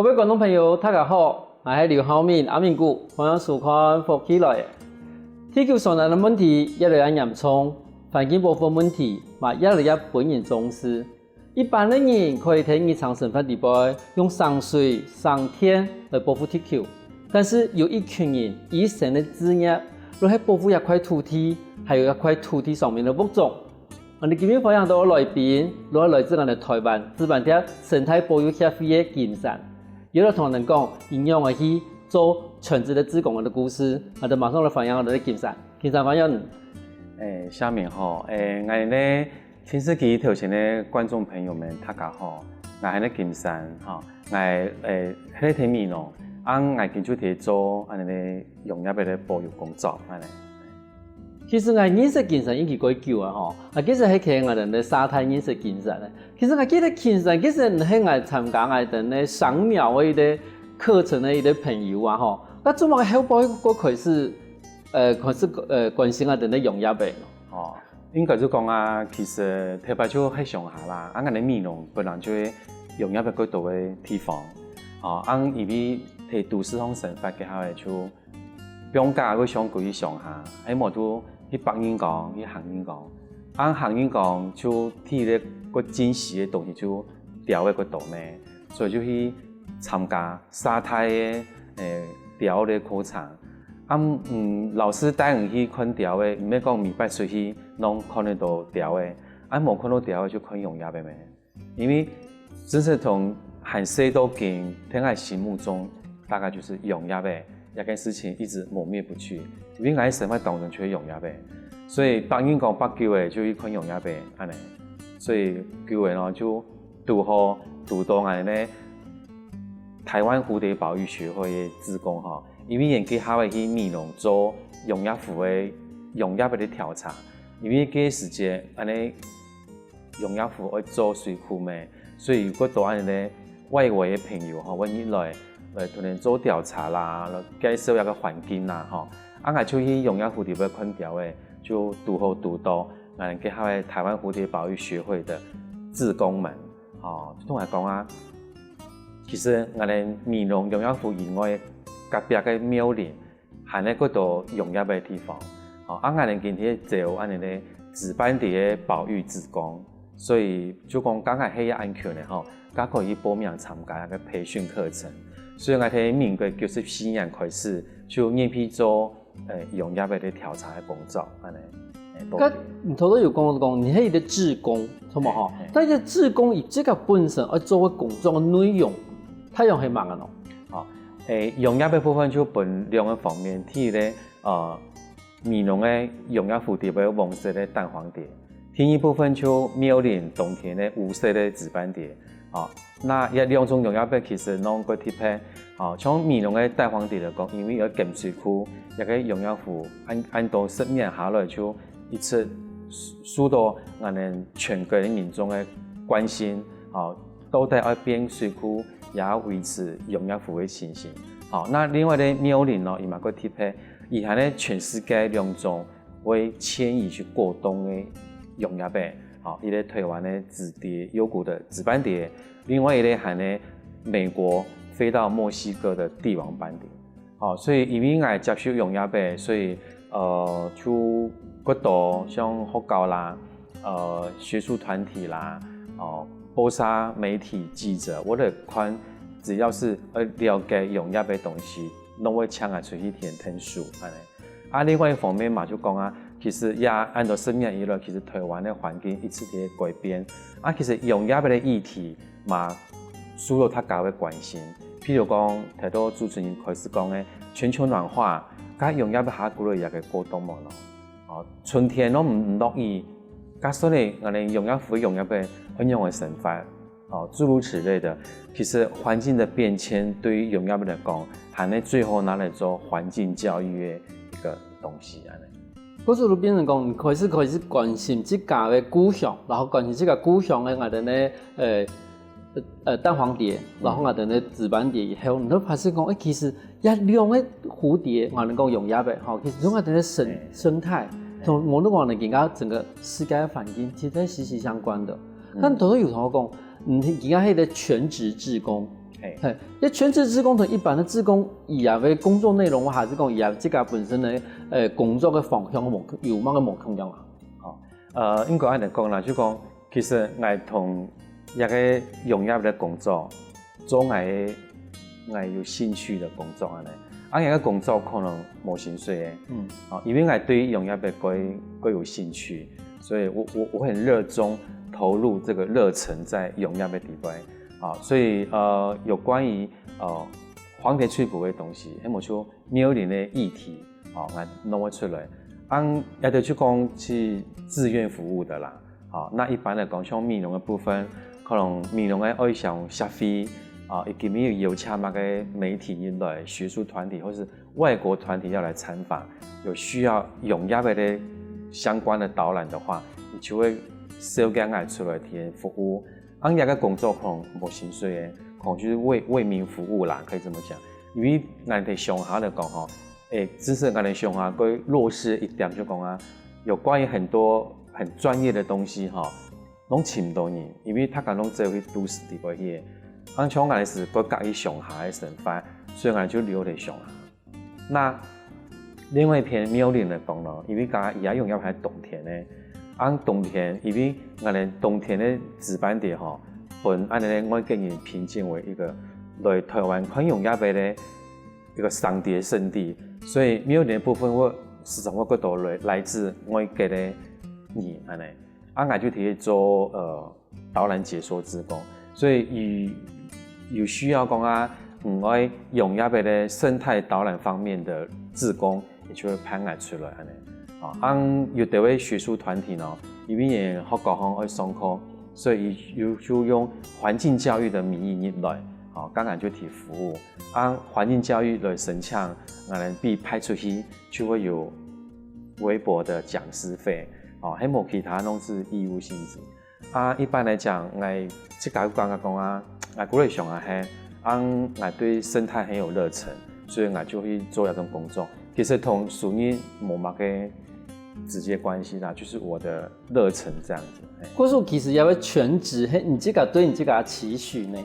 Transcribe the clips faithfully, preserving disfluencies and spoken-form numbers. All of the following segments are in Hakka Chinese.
各位觀眾朋友，大家好，𠊎係劉浩明，阿明牯，歡迎收看《福氣來了》。地球上个問題越來越嚴重，環境保護問題嘛越來越分人重視。一般个人可以在日常生活裡背用省水、省電來保護地球，但是有一群人以生个志業，就係保護這塊土地，還有這塊土地上面个物種。 𠊎等今晡日歡迎到个來賓，就係來自𠊎等臺灣紫斑蝶生態保育協會个金山，又來同𠊎等講，仰般去做全職个志工个故事。𠊎等馬上來歡迎𠊎等个金山。金山歡迎你。誒，夏明好，誒，𠊎呢，電視機頭前个觀眾朋友們，大家好，𠊎係金山，吼，𠊎，誒，係在美濃，啊，𠊎今就在做恁呢个農業个保育工作，恁呢。 其實𠊎認識金山已經幾久啊吼，啊其實係在𠊎等个沙泰認識金山个。其實𠊎記得金山，其實係𠊎參加𠊎等个賞鳥个一個課程个一個朋友啊吼。該做麼个後背過開始，呃，開始呃關心𠊎等个農業个？哦，應該就講啊，其實頭擺就係鄉下啦，啊，𠊎等美濃本來就係農業个較多个地方，哦，啊，因為在都市項生活个下就 放假會想歸去鄉下，係無就去白雲崗，去行雲崗。啊行雲崗就第一個較珍惜个東西就鳥仔較多咩，所以就去參加沙泰个誒鳥仔个課程。啊嗯，老師帶你去看鳥仔，毋係講每擺出去攏看得到鳥仔，啊無看到鳥仔就看用鴨仔咩。 因為真係從還細到今，在𠊎心目中大概就係用鴨仔這件事情一直抹滅不去，因為𠊎生活當中就係用鴨仔，所以白雲崗八九仔就去看用鴨仔恁呢，所以九仔呢就堵好堵到𠊎呢台灣蝴蝶保育學會个志工吼，因為𠊎該下仔去美濃做用鴨湖个用鴨仔个調查，因為該時節恁呢。 用鴨湖愛做水庫咩，所以有較多恁呢个外圍个朋友吼，會入來來同𠊎等做調查啦，來介紹一個環境啦吼。啊𠊎就去用鴨湖裡背看鳥仔，就堵好堵到𠊎等該下个台灣蝴蝶保育學會个志工們吼，就同𠊎講啊，其實𠊎等美濃用鴨湖以外，隔壁个廟林 還有較多用鴨个地方。吼，啊𠊎等今天招恁呢个紫斑蝶个保育志工，所以就講剛好係恁巧呢吼，正可以報名參加該个培訓課程。所以𠊎在民國九十四年開始就入去做誒用鴨个調查个工作，恁呢。誒，該你頭先有講到講，你係一個志工，著無吼？但一個志工佢自家本身愛做个工作个內容，大約係麼个呢？ 誒，用鴨个部分就分兩個方面，第一個，呃，美濃个用鴨蝴蝶个黃色个蛋黃蝶，第二部分就廟林冬天个烏色个紫斑蝶。哦，該這兩種用鴨其實攏較特別。哦，像美濃个蛋黃蝶來講，因為有鹹水庫，這個用鴨湖恁恁多十年下來就一直受到𠊎等全國个民眾个關心。哦，到底愛變水庫， 也愛維持用鴨湖个情形。好，該另外个廟林呢，佢嘛較特別，佢還係全世界兩種會遷移去過冬个用鴨仔。好，一個台灣个紫蝶，有骨的紫斑蝶，另外一個還係美國飛到墨西哥的帝王斑蝶。好，所以因為𠊎接受用鴨仔，所以呃，就較多像學校啦， 呃，學術團體啦，哦，報社、媒體、記者，𠊎來看，只要係愛了解用鴨个東西，攏會請𠊎出去田𢯭手，恁呢。啊，另外一方面嘛，就講啊，其實也恁多十年以來，其實台灣个環境一直在改變。啊，其實用鴨个議題嘛，受到大家个關心。譬如講，頭拄主持人開始講个全球暖化，該用鴨个下過來也个過冬無咯。 哦，春天都毋毋落雨，該算呢，𠊎等用鴨湖个用鴨仔愛仰般生活，哦，諸如此類的。其實環境的變遷對於用鴨仔來講，還係最好拿來做環境教育个一個東西，恁呢。故所就變成講，你開始開始關心自家个故鄉，然後關心自家故鄉个𠊎等个呃呃蛋黃蝶，然後𠊎等个紫斑蝶以後，你會發現講，誒，其實 這兩個蝴蝶，𠊎等講用鴨仔吼，其實兩個个生生態，同無論講呢，今个整個世界个環境，其實係息息相關的。但頭先有同學講，嗯，今个係一個全職志工，嘿，這全職志工同一般个志工，佢个工作內容，還係講佢个自家本身个，呃，工作个方向無，有麼个無共樣啊？哦，呃，應該恁樣講啦，就講，其實𠊎同這个農業个工作，做𠊎个，𠊎有興趣个工作恁樣。啊，這个工作可能無薪水个，嗯，啊，因為𠊎對農業个較，較有興趣，所以我，我，我很熱衷投入這個熱忱在農業个地方。 啊，所以，呃，有關於，呃，黃蝶翠谷个東西，還有就廟裡个議題，哦，𠊎弄會出來。啊，也就就講是志願服務个啦。啊，該一般來講，像美濃个部分，可能美濃个愛鄉協會，啊，佢今有邀請麼个媒體來，學術團體或是外國團體要來參訪，有需要農業个相關个導覽个話，佢就會紹介𠊎出來提供服務。 恁樣个工作可能無薪水个，可能就係為，為民服務啦，可以這麼講。因為𠊎等鄉下來講吼，欸，其實𠊎等鄉下較弱勢一點就講啊，有關於很多很專業个東西吼，攏尋毋到人，因為大家攏走去都市地方去个。恁像𠊎等係較合意鄉下个生活，所以𠊎等就留在鄉下。 該另外一片廟裡來講咯，因為佢个農業還冬天呢，恁冬天，因為𠊎等冬天个紫斑蝶吼，分恁樣个外國人評鑑為一個來臺灣看農業个一個賞蝶聖地，所以廟裡个部分會時常會看到來，來自外國个人恁樣。 啊，𠊎就提去做，呃，導覽解說志工。所以有，有需要講啊，嗯，愛用這邊个生態導覽方面的志工，也就會派𠊎出來恁樣。啊，啊，有的位學術團體呢，因為也學校方愛上課，所以有，就用環境教育的名義入來，啊，剛剛就提服務。啊，環境教育來申請，𠊎等被派出去，就會有微薄的講師費，哦，還無其他攏是義務性質。 啊，一般來講，𠊎自家有感覺講啊，𠊎過來想啊，係，啊，𠊎對生態很有熱忱，所以𠊎就去做這種工作。其實同收入無麼个直接關係啦，就是我的熱忱這樣子。嘿。故所其實也會全職，係，你自家對你自家的期許呢，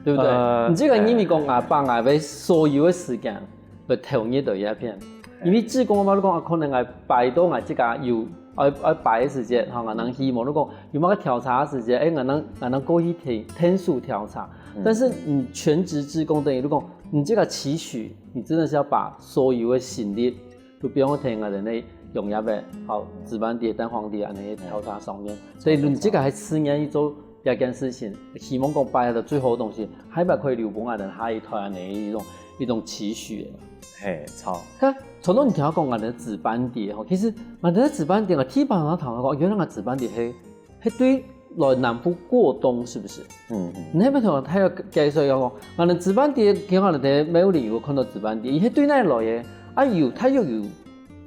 對不對？呃，你自家認為講，對。啊，把𠊎个所有的時間 來投入到這片。因為志工，𠊎講啊，可能𠊎擺到𠊎自家有愛，愛擺个時節，吼，𠊎能希望，如果有麼个調查个時節，欸，𠊎能，𠊎能過去聽，聽數調查。嗯。但是你全職志工，等於如果你這個期許，你真的是要把所有的心力，都放在𠊎等个農業个，好，紫斑蝶、蛋黃蝶恁樣个調查上面。嗯。所以你這個還自願去做 這件事情，希望講擺到最好个東西，還係可以留分𠊎等下一代恁樣一種，一種期許个。嘿，著。該傳統你聽講𠊎等个紫斑蝶吼，其實𠊎等个紫斑蝶啊，基本上頭講，原來𠊎紫斑蝶係，係對來南部過冬，是不是？嗯，嗯。你那邊頭還有介紹講，𠊎等紫斑蝶，今下𠊎等在廟裡有看到紫斑蝶，佢係對哪來个？啊，有，佢又有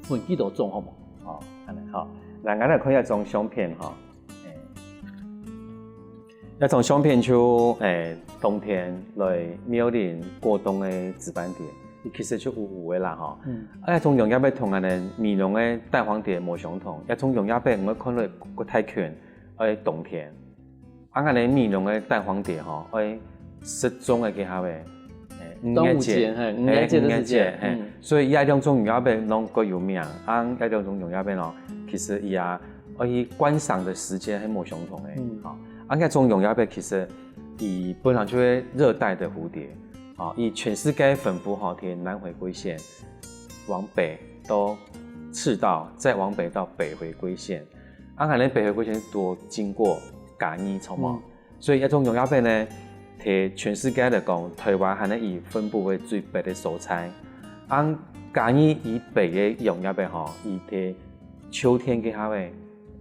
分幾多種，好無？哦，恁樣吼。來，𠊎來看一張相片吼。 欸，這張相片就，欸，冬天來廟裡過冬个紫斑蝶，佢其實就烏烏个啦吼。嗯。啊，這種用葉个同𠊎等美濃个蛋黃蝶無相同，這種用葉个𠊎看到較大群，愛冬天。啊，𠊎等美濃个蛋黃蝶吼，愛食粽个該下个，欸，五月節，端午節，嘿，五月節个時節，嘿，五月節，嘿。嗯。所以這兩種用葉个攏較有名，啊，這兩種用葉个咯，其實佢啊， 而且觀賞的時間還無相同个，嗯。吼。啊，該種用葉个其實佢本來就係熱帶的蝴蝶，啊，佢全世界分布吼，在南迴歸線，往北到赤道，再往北到北迴歸線。啊，𠊎等北迴歸線都經過嘉義，著無？嗯。 所以這種用葉个呢，在全世界來講，臺灣還係佢分布个最北个所在。啊，嘉義以北个用葉个吼，佢在秋天該下个，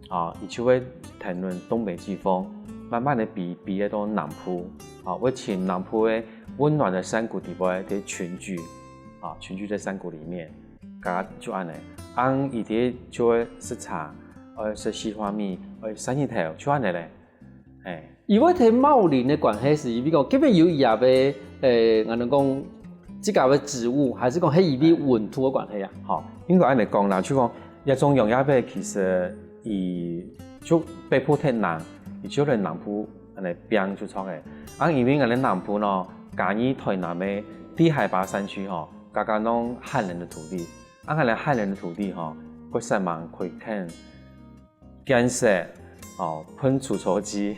啊，佢就會跈等東北季風，慢慢个飛，飛到南部，啊，會尋南部个溫暖个山谷底背在群聚，啊，群聚在山谷裡面，該就恁樣。啊，佢在就會食茶，愛食四花米，愛曬日頭，就恁樣咧。 欸。佢會在茂林个關係係，比如講，這邊有佢个，欸，𠊎等講，這個个植物，還係講係因為溫度个關係啊？好，應該恁樣講啦，就講，這種用葉个其實佢就北部忒冷，佢就在南部恁樣變就著个。啊，因為𠊎等南部呢，嘉義、臺南个低海拔山區吼，家家攏寒冷个土地。啊，𠊎等寒冷个土地吼，會煞猛開墾、建設，哦，噴除草劑，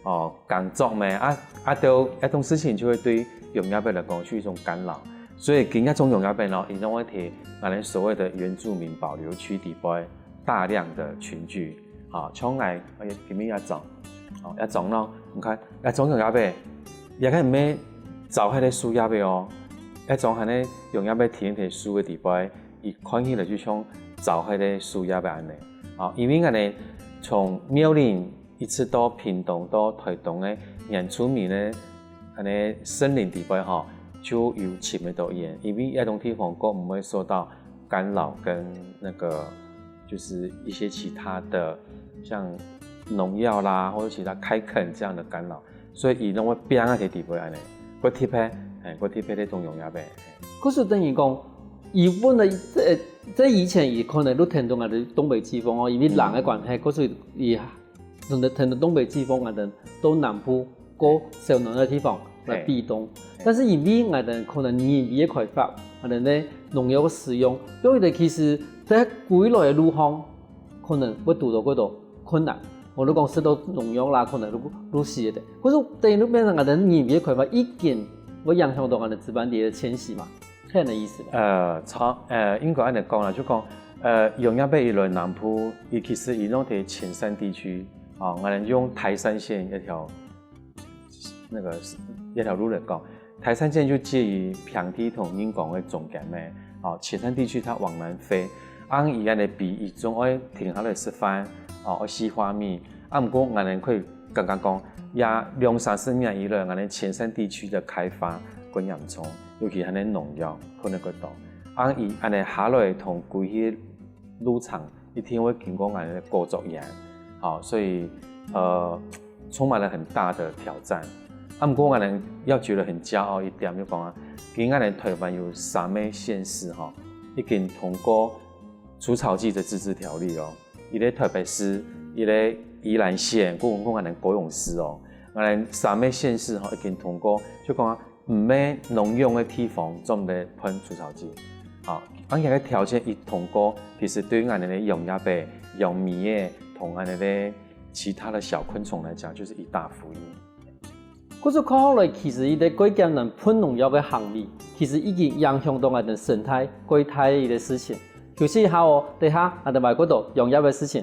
哦，耕作咩，啊，啊，都，這種事情就會對農業个來講是一種干擾。所以，今這種農業个咯，佢就會提𠊎等所謂个原住民保留區底背大量个群聚，啊，像𠊎，哎，今日這種，哦，這種咯，你看，這種農業个，這个毋係照該个樹葉个哦，這種恁樣農業个田地樹个底背，佢看起來就像照該个樹葉个恁樣。哦，因為恁樣，從苗栗一直到屏東到臺東个原住民个恁樣森林底背吼，就有尋得到佢，因為這種地方較毋會受到干擾跟那個就是一些其他的像農藥啦，或者其他開墾這樣的干擾，所以佢攏會變啊在底背恁樣，較特別，哎，較特別个種農業个。可是等於講，佢本來這這以前佢可能都聽到𠊎等東北季風哦，因為冷个關係，可是佢可能聽到東北季風，𠊎等到南部較燒暖个地方來避冬。但是因為𠊎等可能人為个開發，𠊎等呢農藥个使用，所以呢其實在歸來个路項，可能會堵到幾多困難。我都講食到農藥啦，可能都都死个。可是等於變成𠊎等人為个開發已經會影響到𠊎等紫斑蝶个遷徙嘛。 這樣的意思吧？呃，差，呃，應該恁樣講啦，就講，呃，農業个一來南部，佢其實佢攏在淺山地區，哦，𠊎等用台三線一條，那個一條路來講，台三線就介於平地同壬港个中間咩，哦，淺山地區它往南飛，啊，佢恁樣飛，佢總愛停下來食飯，哦，愛食花米，啊，毋過𠊎等可以剛剛講，這兩三十年以來，𠊎等淺山地區个開發較嚴重。 尤其恁樣農藥噴个較多。啊，佢恁樣下來同歸去路程，一定會經過恁樣个果作園，好，所以呃，充滿了很大的挑戰。啊，毋過𠊎等要覺得很驕傲一點，就講啊，今𠊎等臺灣有三個縣市吼，已經通過除草劑的自治條例哦。一個臺北市，一個宜蘭縣，還有𠊎等高雄市哦。𠊎等三個縣市吼，已經通過，就講啊， 毋係農用个地方做毋得噴除草劑。好，恁樣个條件一通過，其實對𠊎等个養鴨仔、養米仔同𠊎等个其他的小昆蟲來講，就是一大福音。故所看下來，其實一個蓋艱難噴農藥个行為，其實已經影響到𠊎等生態蓋大个一個事情。休息一下哦，等下𠊎等還過到養鴨个事情。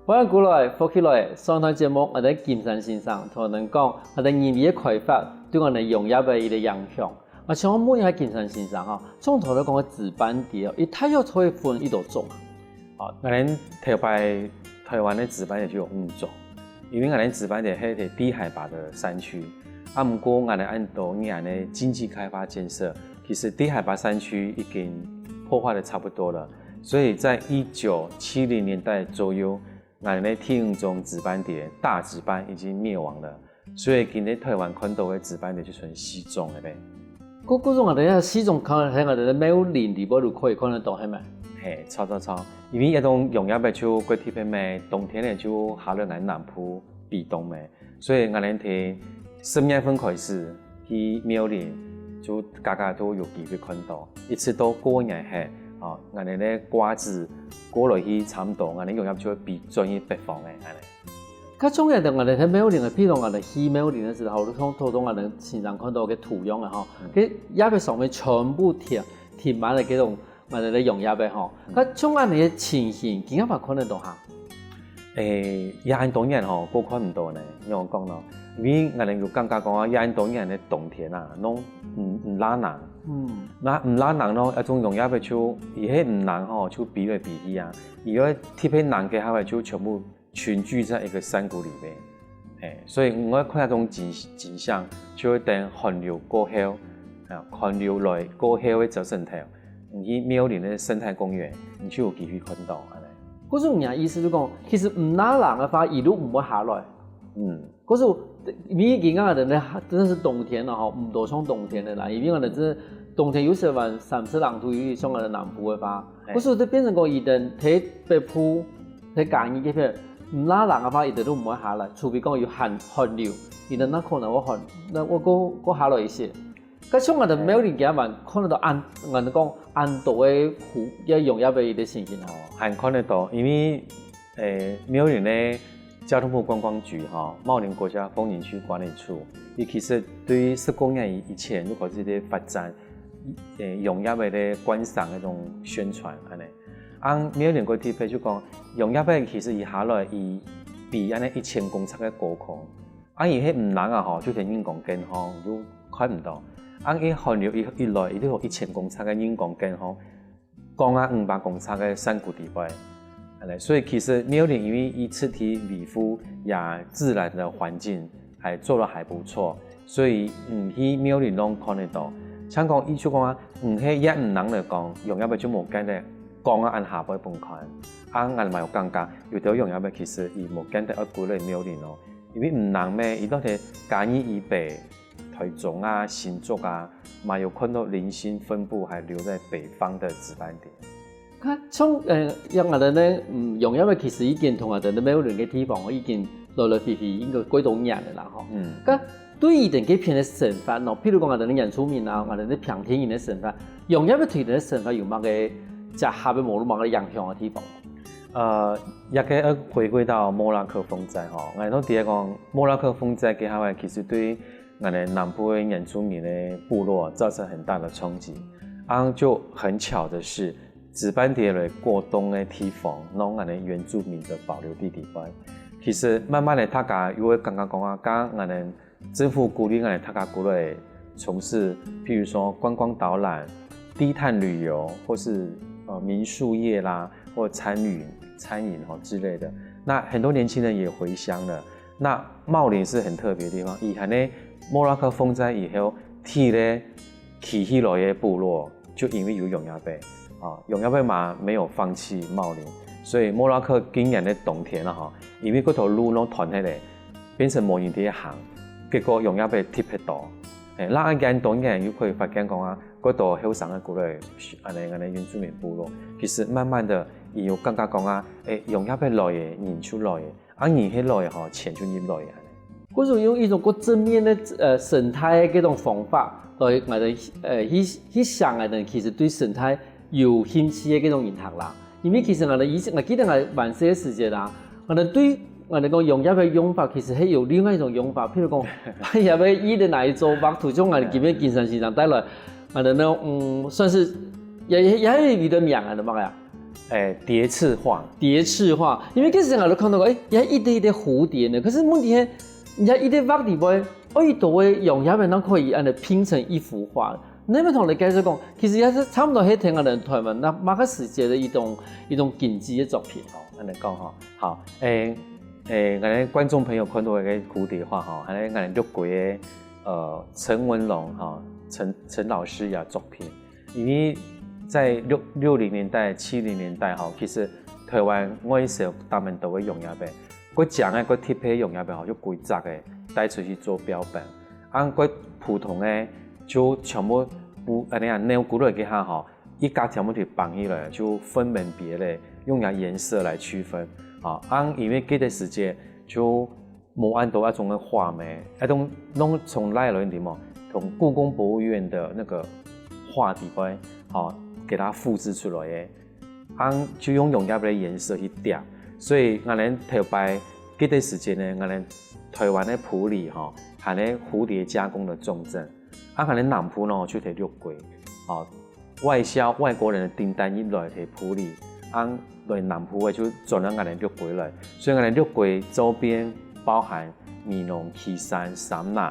歡迎過來，福氣來！上段節目，𠊎等金山先生同𠊎等講，𠊎等人為个開發對𠊎等農業个一個影響。𠊎想問一下金山先生哈，從頭來講个紫斑蝶哦，佢大約可以分幾多種啊？ 哦，𠊎等頭擺臺灣个紫斑蝶就有五種，因為𠊎等紫斑蝶係在低海拔个山區，啊，毋過𠊎等恁多年个經濟開發建設，其實低海拔山區已經破壞得差不多了，所以在一九七零年代左右，𠊎等个第五種紫斑蝶，大紫斑已經滅亡了。 所以今日臺灣看到个紫斑蝶就賰四種个咧。故故所𠊎等這四種可能係𠊎等个貓林裡背就可以看得到，係無？係，著著著，因為這種用這个就較特別咩，冬天咧就下來𠊎南部避冬咩，所以𠊎等對十月份開始去貓林，就家家都有機會看到，一直到過年歇，哦，𠊎等个瓜子過來去差毋多，𠊎等用這就會飛轉去北方个恁樣。 較重要个，𠊎等在貓林个，譬如𠊎等去貓林个時候，就像頭先𠊎等先生看到个圖樣个吼，該葉个上面全部貼貼滿了這種𠊎等个用葉个吼。該像恁樣个情形，今下還看得到哈？誒，這恁多年吼，過看毋到呢，仰講呢？因為𠊎等有感覺講啊，這恁多年个冬天啊，攏毋毋罅冷。嗯。該毋罅冷咯，該種用葉个就，佢係毋冷吼，就飛來飛去啊，佢愛特別冷个下个就全部 群聚在一個山谷裡面。誒，所以𠊎看這種景景象，就會等寒流過後，啊，寒流來過後个朝晨頭，你去貓林个生態公園，你就有機會看到恁樣。故所你个意思就講，其實毋罅冷个話，佢就毋會下來。嗯。故所，因為今下个人呢，真的是冬天了吼，毋多像冬天个啦，因為𠊎等真的冬天有時還三十零度，尤其像𠊎等南部个話，故所就變成講佢等在北部、在嘉義該片，毋拉冷个話，佢等都毋會下來，除非講有寒寒流，佢等那可能會寒，那會過過下來一些。該像𠊎等苗栗个話，看得到恁，𠊎等講恁多个湖，也用也被一个情形吼。還看得到，因為誒苗栗个交通部觀光局吼，茂林國家風景區管理處，佢其實對十過年以前就開始在發展，誒用葉个觀賞个種宣傳安尼。啊苗栗个特別就講，用葉个其實佢下來佢比安尼一千公尺个高空，啊佢係毋冷啊吼，就係人工健康，就看毋到。啊佢寒流一一來，佢就有一千公尺个人工健康。 降啊五百公尺个山谷底背。安尼，所以其實苗栗因為佢自體維護也自然的環境還做得還不錯，所以嗯，去苗栗攏看得到。像講，意思講啊，毋係也毋能來講，用葉个就無見得降啊恁下背分看。啊，𠊎嘛有感覺，有兜用葉个其實佢無見得愛歸來苗栗哦，因為毋冷咩，佢到底嘉義以北、 台中啊、新竹啊，嘛有看到零星分布還留在北方的紫斑蝶。看，像呃，像𠊎等呢，嗯，用葉个其實已經同𠊎等呢苗栗个地方已經來來去去應該幾多年了啦吼。嗯。該對於佢等該片个生活喏，譬如講𠊎等呢原住民啊，𠊎等呢平地人个生活，用葉个對佢等个生活有麼个結合个無，麼个影響个地方？ 呃，也可以回歸到莫拉克風災吼。𠊎都直接講，莫拉克風災該下个其實對𠊎等南部个原住民个部落造成很大的衝擊。啊，就很巧的是，紫斑蝶來過冬个地方，攏𠊎等原住民的保留地底背。其實慢慢的，大家又會感覺講啊，剛剛𠊎等 政府鼓勵𠊎等大家過來從事，譬如說觀光導覽、低碳旅遊，或是呃民宿業啦，或餐飲、餐飲吼之類的。那很多年輕人也回鄉了。那茂林是很特別的地方，佢恁呢莫拉克風災以後，第一个 起起來个部落，就因為有用葉个啊，用葉个嘛沒有放棄茂林，所以莫拉克今年个冬天啊，吼，因為該條路攏斷忒咧，變成無人在行，結果用葉个特別多。誒，那恁樣當然又可以發現講啊，該兜後生个過來，恁呢恁呢原住民部落，其實慢慢的，佢有感覺講啊，誒，用葉个來个，人就來个， 啊，人係來吼，錢就入來啊。故所用一種較正面个呃生態个這種方法，來𠊎等呃去去想𠊎等其實對生態有興趣个這種人客啦。因為其實𠊎等以前，𠊎記得𠊎還細个時節啦，𠊎等對𠊎等講用葉个用法，其實係有另外一種用法，譬如講，把葉个葉个拿來做畫圖，像𠊎等今日金山先生帶來，𠊎等呢，嗯，算是也也也有一個名啊，怎麼樣？ 誒，蝶刺畫。蝶刺畫，因為其實𠊎都看到過，誒，也一對一對蝴蝶呢。可是問題係，人家一對畫裡背，愛多个用葉个，那可以恁樣拼成一幅畫。那麼同你解釋講，其實也是差不多係同𠊎等台灣那麼个時節个一種一種經濟个作品吼。恁樣講吼，好，誒誒，𠊎等觀眾朋友看到个蝴蝶畫吼，還有𠊎等六龜个呃陳文龍哈，陳陳老師个作品。 因為在六六零年代、七零年代吼，其實台灣外銷當多个用葉个，該種个該特別用葉个吼，就規隻个帶出去做標本，啊該普通个就全部不恁樣啊，扭過來个下吼，一家全部就綁起來，就分門別類，用个顏色來區分。啊，啊因為該个時節就 無恁多該種个畫眉，該種攏從哪來个嘛？從故宮博物院的那個畫底背，吼，給它複製出來个，啊就用用葉个顏色去疊。所以𠊎等頭擺該个時節呢，𠊎等台灣个埔里吼，還有蝴蝶加工的重鎮，啊𠊎等南部呢就在六龜，吼， 外銷外國人个訂單一來就埔里，啊來南部个就轉到𠊎等六龜來，所以𠊎等六龜周邊包含美濃、旗山、三林、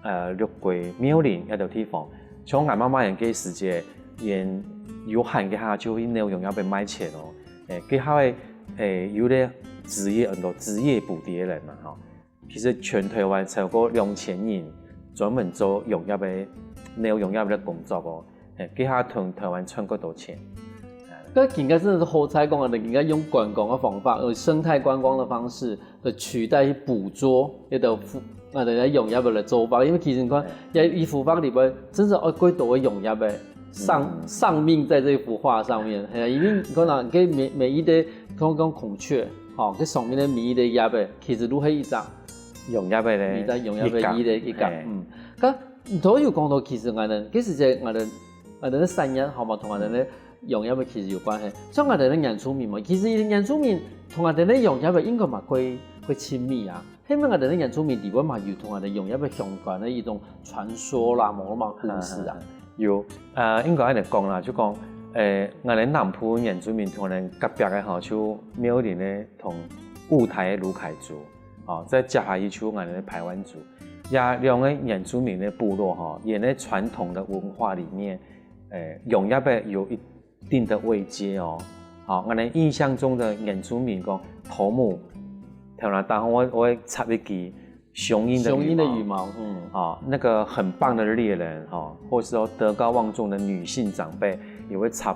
呃六龜、廟林這兜地方。像𠊎媽媽佢个時節，佢有閒个下就去扭用葉个賣錢哦。誒，該下个誒有兜職業，很多職業捕蝶人嘛，吼。 其實全台灣超過兩千人專門做用葉个、扭用葉个工作哦，誒，該下同台灣賺過多錢。該今个真的是好彩講啊，今个用觀光个方法，用生態觀光个方式來取代去捕捉該兜蝴 𠊎兜个用葉仔來做畫，因為其實你看，這一幅畫裡背，真係愛幾多个用葉仔，喪喪命在這幅畫上面。係啊，因為你看啊，該每每一個，講講孔雀，吼，該上面个每一個葉仔，其實都係一隻用葉仔咧，一隻用葉仔一個一個，嗯，該都有講到，其實𠊎兜，其實這𠊎兜𠊎兜个產業，好無，同𠊎兜个用葉仔其實有關係。像𠊎兜个原住民嘛，其實原住民同𠊎兜个用葉仔應該嘛會會親密啊。 係毋係𠊎兜个原住民裡背嘛有同𠊎兜用葉仔相關个一種傳說啦，無嘛故事啊？有，呃，應該恁樣講啦，就講，呃，𠊎兜南部原住民同𠊎兜隔壁个吼，就廟裡呢同霧台个魯凱族，哦，再接下去就𠊎兜个排灣族，這兩個原住民个部落吼，佢个傳統个文化裡面，呃，用葉仔有一 定的位階哦。好，𠊎兜印象中的原住民講頭目，頭那頂好會會插一支雄鷹的羽毛，雄鷹的羽毛，嗯，啊，那個很棒的獵人哈，或是說德高望重的女性長輩也會插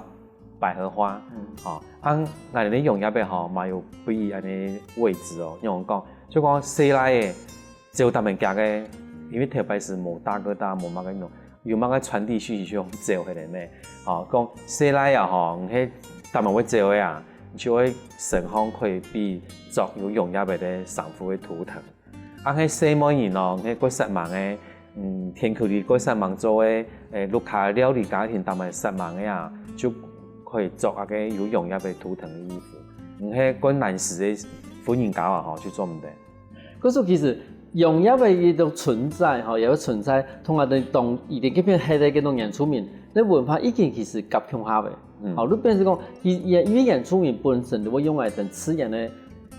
百合花，嗯，啊，啊，𠊎兜用葉仔吼，嘛有分佢恁樣位置哦，用講，就講細倈仔，走當面行个，因為頭擺係無大哥大，無麼个用， 有麼个傳遞訊息就用走个咧咩？哦，講細倈仔吼，你係當面會走个啊，你就會身項可以比著有用葉仔个衫褲个圖騰。啊，該細妹人哦，你係過煞猛个，嗯，田坵裡過煞猛做个，誒，屋下料理家庭當面煞猛个啊，就可以著啊該有用葉仔圖騰个衣服。你係過男士个婦人家啊，吼，就做毋得。 故所其實用葉仔一種存在，吼，也會存在，同𠊎兜當以前該片歇个該種原住民，該文化已經其實合共下个。嗯，吼，就變成講，佢也因為原住民本身就會用來等自然个，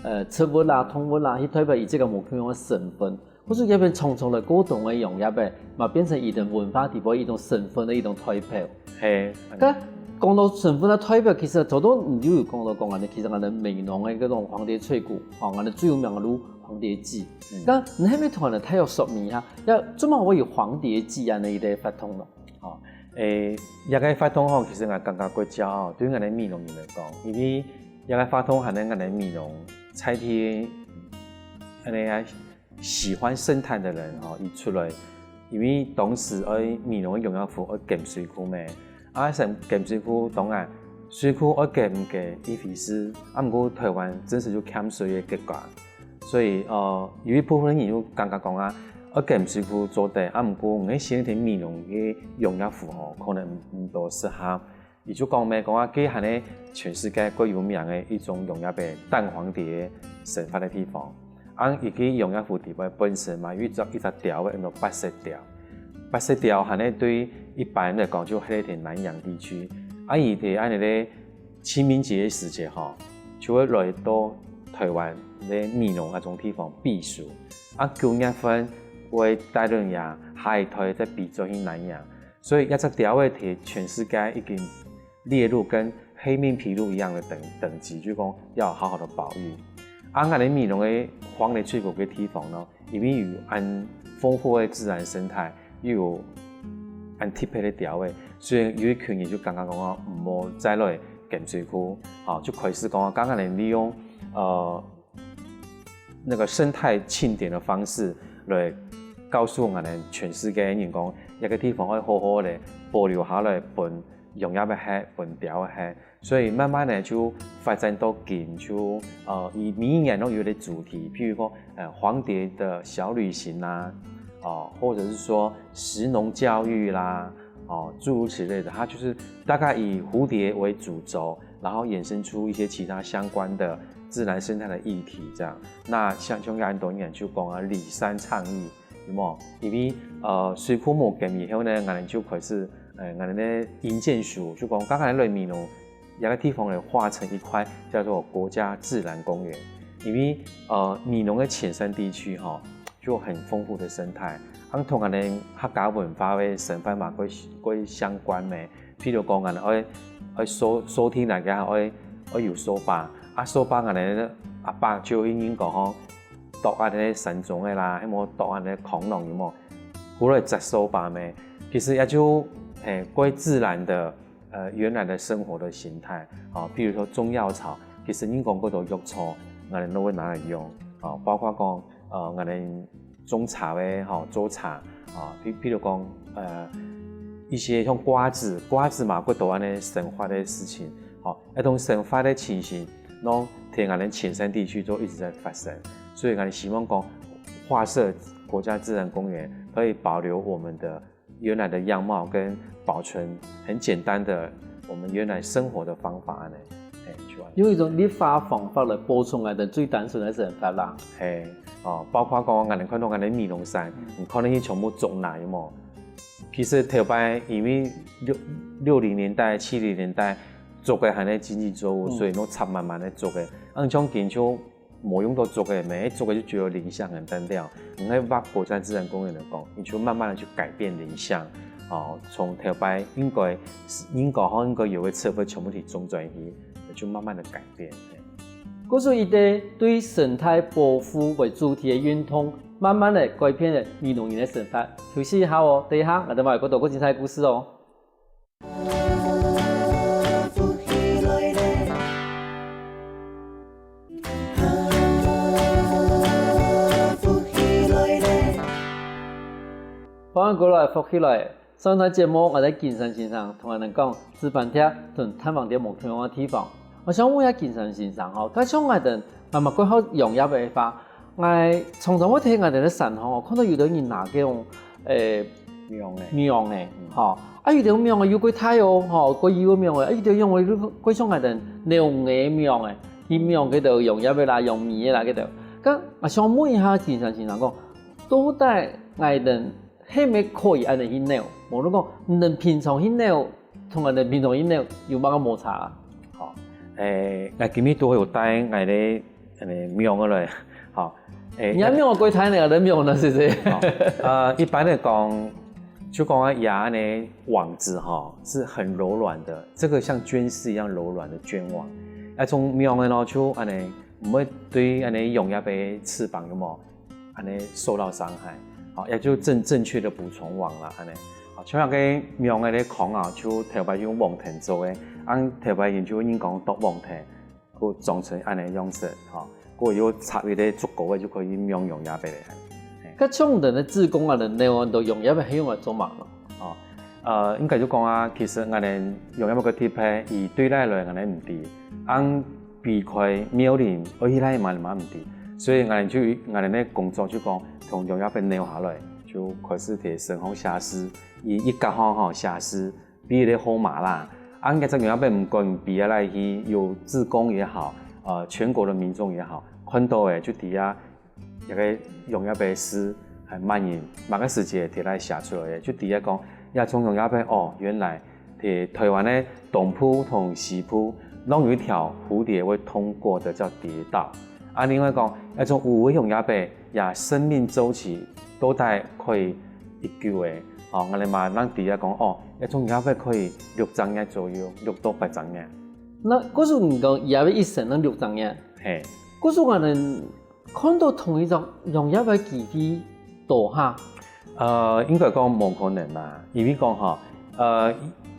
呃，植物啦、動物啦，去代表佢這個無共樣个身份。故所這片常常來過冬个用葉仔，嘛變成佢兜文化裡背一種身份个一種代表。 係，該講到身份个代表，其實頭頭你就有講到講恁樣，其實𠊎兜美濃个該種黃蝶翠谷，吼，𠊎兜最有名个就黃蝶祭。該你係毋係同𠊎兜大約說明一下，這做麼會有黃蝶祭恁樣一個活動呢？哦，誒，這個活動吼，其實𠊎感覺過驕傲，對𠊎兜美濃人來講，因為這個活動還係𠊎兜美濃在地，恁樣啊， 喜歡生態个人吼，佢出來，因為當時愛美濃个用葉仔愛減水庫咩，啊，減水庫當然水庫愛減毋減一回事，啊，毋過臺灣真實就欠水个國家，所以，呃，有一部分人就感覺講啊，愛減水庫做得，啊，毋過你係先天美濃个用葉仔吼，可能毋多適合。 佢就講咩，講啊，該還係全世界最有名个一種用葉仔个蛋黃蝶生活个地方。啊，佢个用葉湖底背本身嘛有一隻一隻鳥仔，安到八色鳥。八色鳥還係對一般來講就歇在南洋地區。啊，佢在恁樣个清明節个時節吼，就會來到臺灣个美濃啊種地方避暑。啊，九月份會帶等佢下一代再飛轉去南洋。 所以這隻鳥仔在全世界已經列入跟黑面琵鷺一樣的等等級，就講要好好的保育。啊，𠊎兜美濃个黃蝶翠谷个地方呢，因為有恁豐富个自然生態，又有恁特別个鳥仔，所以有一群人就感覺講啊，毋好再來減水庫，吼，就開始講啊，講𠊎兜利用，呃， 那個生態慶典的方式來告訴𠊎兜全世界个人講，這個地方愛好好个保留下來，分用葉仔个歇，分鳥仔个歇。所以慢慢个就發展到今，就，呃，佢每一年都有一個主題，譬如講，呃，黃蝶的小旅行啦，哦，或者是說食農教育啦，哦，諸如此類的，它就是大概以蝴蝶為主軸，然後衍生出一些其他相關的自然生態的議題，這樣。那像，像𠊎兜當年就講啊，里山倡議，有無？因為，呃，水庫無減以後呢，𠊎兜就開始，呃，𠊎兜个營建署就講，剛剛來美濃，這個地方呢，劃成一塊叫做國家自然公園，因為，呃，美濃个淺山地區吼， 就很豐富的生態。啊，同𠊎兜客家文化个生活嘛，過過相關个。譬如講，𠊎兜愛愛掃掃地來个，愛愛有掃把。啊，掃把𠊎兜阿伯就已經講吼，剁恁个山中个啦，係無剁恁个空囊有無？過來摘掃把咩？其實也就，誒，過自然的，呃，原來的生活的形態。哦，譬如說中藥草，其實你講過多藥草，𠊎兜都會拿來用。哦，包括講，呃，𠊎兜種茶个吼，做茶啊，譬譬如講，呃，一些像瓜子，瓜子嘛，過多恁呢生活个事情，吼，一種生活个情形，攏在𠊎等淺山地區都一直在發生。所以𠊎希望講，劃設國家自然公園可以保留我們的原來的樣貌，跟保存很簡單的我們原來生活的方法恁呢，嘿，就恁呢。用一種綠化方法來保存𠊎等最單純个生活啦。嘿，哦，包括講𠊎等看到𠊎等美濃山，你看那些全部種哪有無？其實頭擺因為六六零年代、七零年代做个還係經濟作物，嗯。所以攏插滿滿个做个。啊，像今就無用到做个，每一做个就只有林相很單調。你愛畫國家自然公園來講，你就慢慢的去改變林相。哦，從頭擺應該應該好應該有个植物全部去種轉去，就慢慢的改變。故所一个對生態保護為主題个運動，慢慢的改變了美濃人个生活。休息一下哦，等一下𠊎等還有更多更精彩个故事哦。歡迎過來，福氣來！上段節目，𠊎等金山先生同𠊎等講，紫斑蝶同炭黃蝶無共樣个地方。𠊎想問一下金山先生吼，該像𠊎等媽媽過好養蝶个話，𠊎常常會聽𠊎等个山吼，看到有兜人拿該種，誒，網仔。網仔，嗯。吼，啊有兜網仔又過大哦，吼，過幼个網仔，啊有兜網仔又過像𠊎等鳥仔網仔，去網該兜養蝶个啦，養米个啦該兜。該𠊎想問一下金山先生講，到底𠊎等 係毋係可以恁呢去鳥？無論講，你等平常去鳥，同𠊎等平常去鳥有麼个無差啊？好，誒，𠊎今日都有帶𠊎个，誒，網仔來，好，誒，你還網仔過大呢，𠊎等網仔呢，是不是？好，呃，一般來講，就講啊，蝶仔呢，網子哈，是很柔軟的，這個像绢絲一樣柔軟的绢網。那種網仔呢，就恁呢，毋會對恁呢用一个翅膀有無？ 恁呢受到傷害，好，也就正正確的捕蟲網啦，恁呢。好，像該網仔个殼啊，就頭擺用網藤做个，恁頭擺人就人講剁網藤，故做成恁呢樣式，好，故有插一个竹篙个就可以網用蝶仔个。嘿。該像你等个志工啊，你等个用蝶仔係用來做麼个？哦，呃，應該就講啊，其實𠊎等用蝶仔个特別，佢對哪來𠊎等毋知，恁 避開貓膦，愛去哪嘛嘛毋知。所以𠊎就𠊎等个工作就講，同用蝶仔留下來，就開始在身項寫字，一一角項吼寫字，比一个號碼啦。啊，該隻用蝶仔毋管比啊來去，有志工也好，呃，全國的民眾也好，看到个就知啊，這个用蝶仔个字還蠻人，麼个時節提來寫出來个，就知啊講，這種用蝶仔哦，原來 在台灣个東部同西部，攏有一條蝴蝶會通過的叫蝶道。啊，另外講，該種有个用蝶仔，這生命週期到底可以幾久个？哦，𠊎等嘛正知啊講，哦，該種蝶仔可以六隻月左右，六到八隻月。該故所你講蝶仔一生正六隻月？嘿。故所𠊎等 看到同一隻用蝶仔个機會多哈？呃，應該講無可能啦，因為講吼，呃，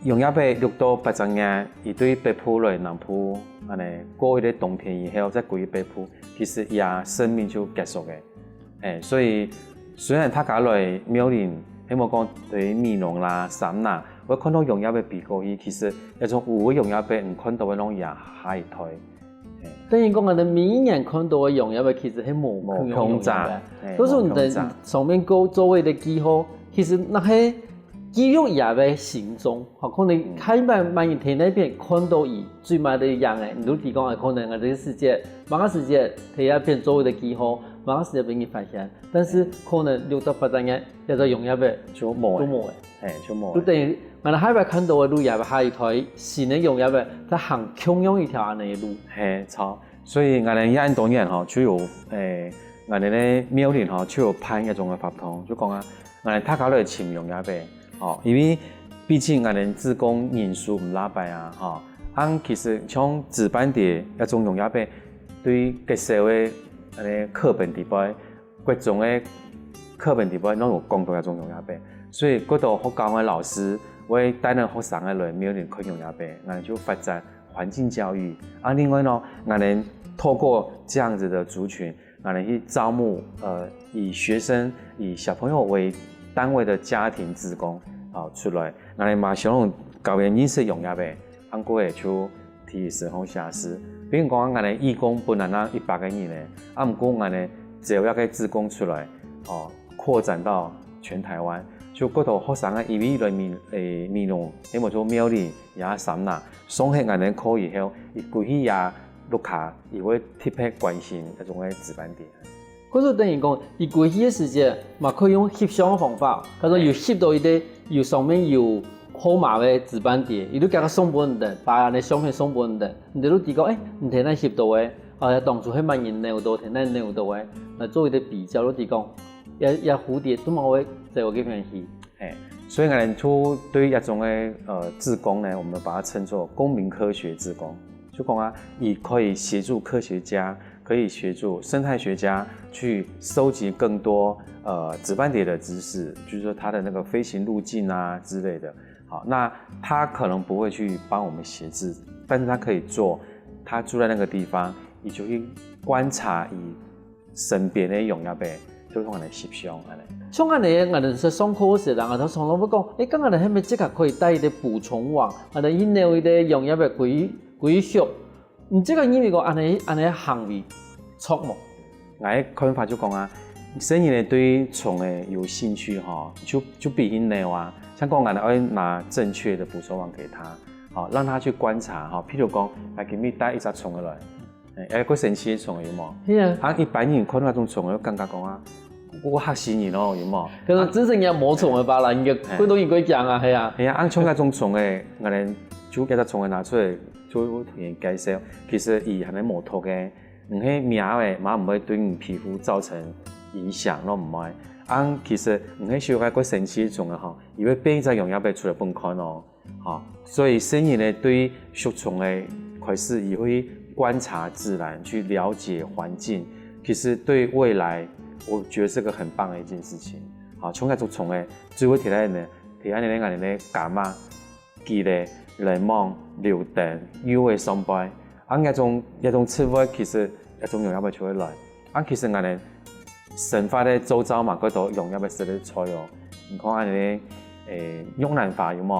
用蝶仔六到八隻月，佢對北部來南部，恁呢過一个冬天以後再歸北部，其實佢生命就結束个。嘿，所以雖然大家來貓膦，希望講對美濃啦、三林，會看到用蝶仔飛過去，其實該種有个用蝶仔，你看到个攏係下一代。 等於講，𠊎等每一年看到个用蝶仔，其實係無共樣个用蝶仔。無共樣，嘿，故所你等無共樣。上面个做个个記號，其實該係記錄蝶仔个行蹤。吼，可能下一擺萬一在該片看到佢最尾个樣仔，你就知講，可能𠊎等个時節，麼个時節在該片做个个記號，麼个時節分人發現。但是可能六到八隻月，這隻用蝶仔就無了。都無了。 嘿，就無了。就等於𠊎等下一擺看到个路也係下一代新个用蝶仔，在行共樣一條恁呢个路。嘿，著。所以𠊎等這恁多年吼，就有，誒，𠊎等个貓膦吼，就有辦一種个活動，就講啊，𠊎等大家來尋用蝶仔，吼，因為畢竟𠊎等志工人數毋罅擺啊，吼，啊，其實像紫斑蝶這種用蝶仔，對國小个，恁呢，課本底背， 國中个課本底背攏有講到這種用蝶仔，所以幾多學校个老師會帶領學生仔來貓膦看用蝶仔，𠊎等就發展環境教育。啊，另外呢，𠊎等透過這樣子的族群， 𠊎等去招募呃以學生、以小朋友為單位的家庭志工啊出來，𠊎等嘛想教佢認識農業个，恁過个就第一時間下事。比如講，𠊎等義工本來那一百個人呢，啊毋過𠊎等招一個志工出來，哦，擴展到全台灣，就過多學生啊，因為來美誒美濃，因為做苗栗也三亞，上學𠊎等課以後，佢歸去也屋下，佢會特別關心這種个值班點。 故所等於講，佢歸去个時節，嘛可以用翕相个方法，假如有翕到一個有上面有號碼个值班點，佢就將佢送分人，把恁个相片送分人，你就知講，誒，你在哪翕到个，啊，當初係麼人扭到，在哪扭到个，來做一個比較，就知講，這這蝴蝶都嘛會走到該片去。誒，所以𠊎等就對這種个呃志工呢，我們把它稱作公民科學志工。 就講啊，佢可以協助科學家，可以協助生態學家去收集更多呃值班蝶的知識，就是說它的那個飛行路徑啊之類的。好，那他可能不會去幫我們寫字，但是他可以做，他住在那個地方，佢就去觀察佢身邊个農業个，就同佢翕相恁樣。像恁樣，𠊎等在上課个時節，𠊎等常常會講，誒，剛剛你係毋係這個可以帶一個捕蟲網，𠊎等去扭一個農業个歸歸畜。 你這個認為講恁樣恁樣行為著無？𠊎个看法就講啊，細人仔對蟲仔有興趣吼，就就分佢扭啊，像講𠊎等愛拿正確的捕蟲網給他，好讓他去觀察哈。譬如講，𠊎今日帶一隻蟲仔來，誒，誒，過神奇个蟲仔有無？係啊。啊，一般人看到該種蟲仔，會感覺講啊， 會嚇死人哦，有無？可能真正也無蟲个吧，人个，嘿。過多人過驚啊，係啊。係啊，恁像該種蟲仔，𠊎等就該隻蟲仔拿出來，就同人介紹，其實佢還係無毒个，毋係咬个，嘛毋會對你皮膚造成影響，都毋會。啊，其實毋係小可過神奇个蟲仔吼，佢會變一隻農業个出來分你看哦。 好，所以細人仔對畜蟲仔開始，佢會觀察自然，去了解環境。其實對未來，我覺得是個很棒的一件事情。好，像該種蟲仔，就會佇咧呢，佇恁樣个恁樣个柑仔、桔仔、檸檬、柳丁、柚仔上背。啊，該種該種植物其實該種農業个就會來。啊，其實𠊎等 生活个周遭嘛，過多農業个色个菜哦。你看恁樣，誒，玉蘭花有無？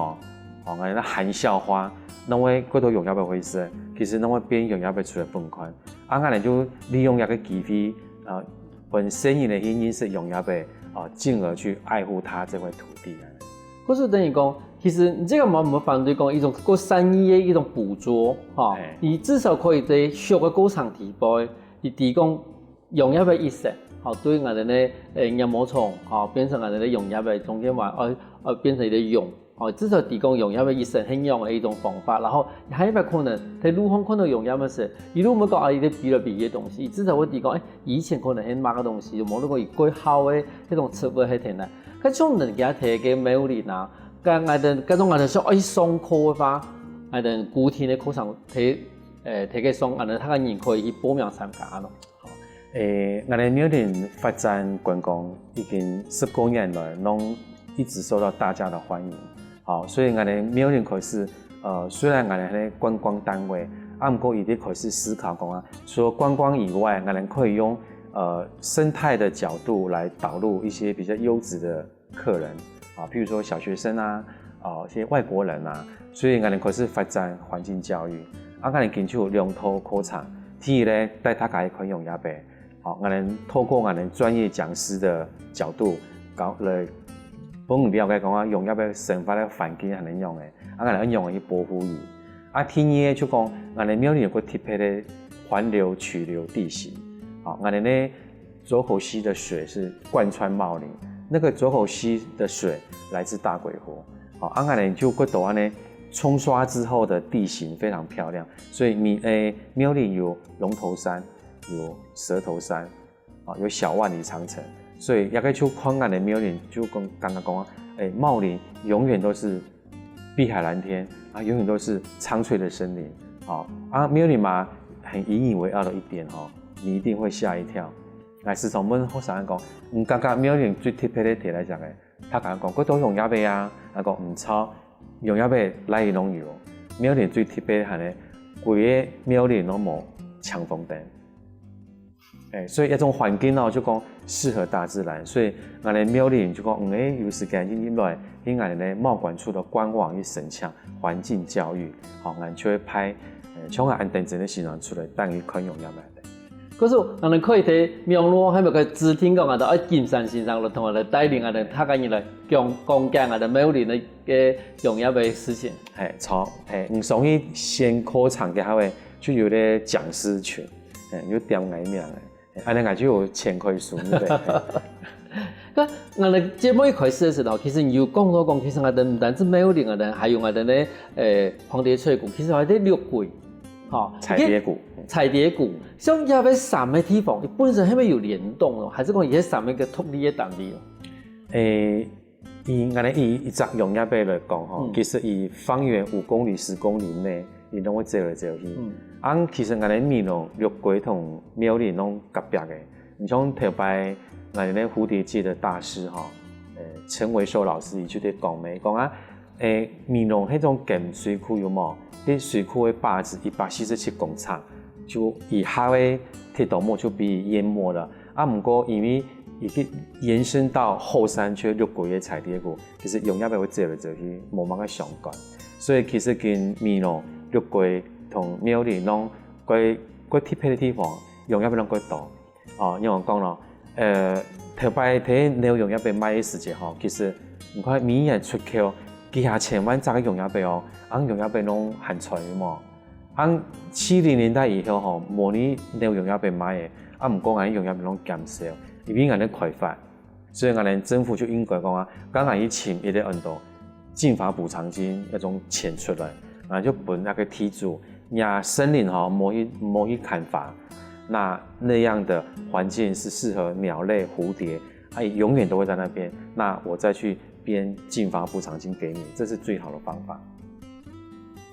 哦，恁樣含笑花，攏會過多農業个花色，其實攏會變農業个出來分你看。啊，𠊎等就利用這個機會，啊，分細人仔去認識農業个，啊，進而去愛護它這塊土地啊。故所等於講，其實你這個嘛無反對講一種過善意个一種捕捉，吼，嘿。你至少可以在畜个過程底背，你提供 農業个一生，吼，對𠊎等个，誒，黏毛蟲，吼，變成𠊎等个農業个中間話，呃，呃，變成一個蛹，吼，至少提供農業个一生恁樣个一種方法。然後還有一個可能，在路項看到農業个時，佢就毋會講啊，佢在比來比去个東西，佢至少會知講，誒，以前可能係麼个東西，無論講佢過後个該種植物係點來。該種人家提个苗栗啊，該𠊎等，該種𠊎等想愛上課个話，𠊎等固定个課程提，誒，提个上，𠊎等大家人可以去報名參加咯。 誒，𠊎等苗栗發展觀光已經十多年來，攏一直受到大家的歡迎。好，所以𠊎等苗栗開始，呃，雖然𠊎等係觀光單位，啊，毋過已經開始思考講啊，除了觀光以外，𠊎等可以用，呃，生態的角度來導入一些比較優質的 客人啊，譬如說小學生啊，啊，一些外國人啊，所以𠊎等開始發展環境教育。啊，𠊎等今就有兩套課程，第一呢，帶大家去看農業个，好，𠊎等透過𠊎等專業講師的角度，搞來分你了解講啊，農業个生活个環境係仰仔，啊，𠊎等仰仔去保護佢。啊，第二就講，𠊎等苗栗有個特別个環流曲流地形，好，𠊎等呢 濁口溪的水是貫穿茂林，那個濁口溪的水來自大鬼湖。好，啊，𠊎等就過到恁樣，沖刷之後的地形非常漂亮，所以苗，誒，苗栗有龍頭山，有蛇頭山，啊，有小萬里長城，所以這個就看𠊎等苗栗就講，剛剛講啊，誒，茂林永遠都是碧海藍天啊，永遠都是蒼翠的森林。好，啊，苗栗嘛，很引以為傲的一點吼，你一定會嚇一跳。 𠊎時常問學生講，你感覺苗栗最特別个地方係麼个？大家講，過多農業个啊。𠊎講，毋著，農業个哪位攏有。苗栗最特別係呢，規個苗栗攏無強風燈。哎，所以這種環境哦，就講適合大自然，所以𠊎等苗栗人就講，嗯，哎，有時間就入來，去𠊎等呢貿管處个官網去申請環境教育，好，𠊎就會派，呃，像𠊎恁等真个先生出來帶你看用藥个。可是，𠊎等可以在網路還有个指定講，𠊎等愛金山先生來同𠊎等帶領𠊎等大家人來講，講解𠊎等苗栗个用藥个事情。嘿，著，嘿，你上去選課程个話，就有个講師群，嘿，有點𠊎名个。 恁樣𠊎就有錢可以收入了。該𠊎等節目一開始个時候，其實你有講到講，其實𠊎等毋單止苗栗，𠊎等還有𠊎等个，呃，蝴蝶翠谷，其實還有綠桂，吼，彩蝶谷。彩蝶谷，像這个三个地方，本身係毋係有聯動咯？還係講佢係三个个獨立个單位咯？誒， 以𠊎等以一隻用藥仔來講吼，嗯。其實以方圓五公里、十公里內，佢攏會走來走去。嗯。啊，其實𠊎等美濃、綠桂同苗栗攏隔壁个。你像頭擺𠊎等个蝴蝶季个大使吼，呃，陳維壽老師佢就在講咩，講啊，誒，美濃該種近水庫有無？該水庫个壩仔一百四十七公尺，就以下个鐵道網就被淹沒了。 啊，毋過因為已經延伸到後山區綠桂个彩蝶谷，其實用藥仔會走來走去，無麼个相關。所以其實今美濃、綠桂同苗栗攏較，較特別个地方，用藥仔攏較多。哦，因為講咯，呃，頭擺在農用藥仔賣个時節吼，其實你看每年出口幾下千萬隻个用藥仔哦，啊，用藥仔攏還在無？ 啊，七零年代以後吼，無恁多農藥仔賣个，啊，毋過𠊎等用藥仔攏減少，因為𠊎等開發，所以𠊎等政府就應該講啊，該𠊎去尋一個恁多禁伐補償金該種錢出來，𠊎就分該個地主，若森林吼，莫去，莫去砍伐，那，那樣的環境是適合鳥類、蝴蝶，它永遠都會在那邊，那我再去編禁伐補償金給你，這是最好的方法。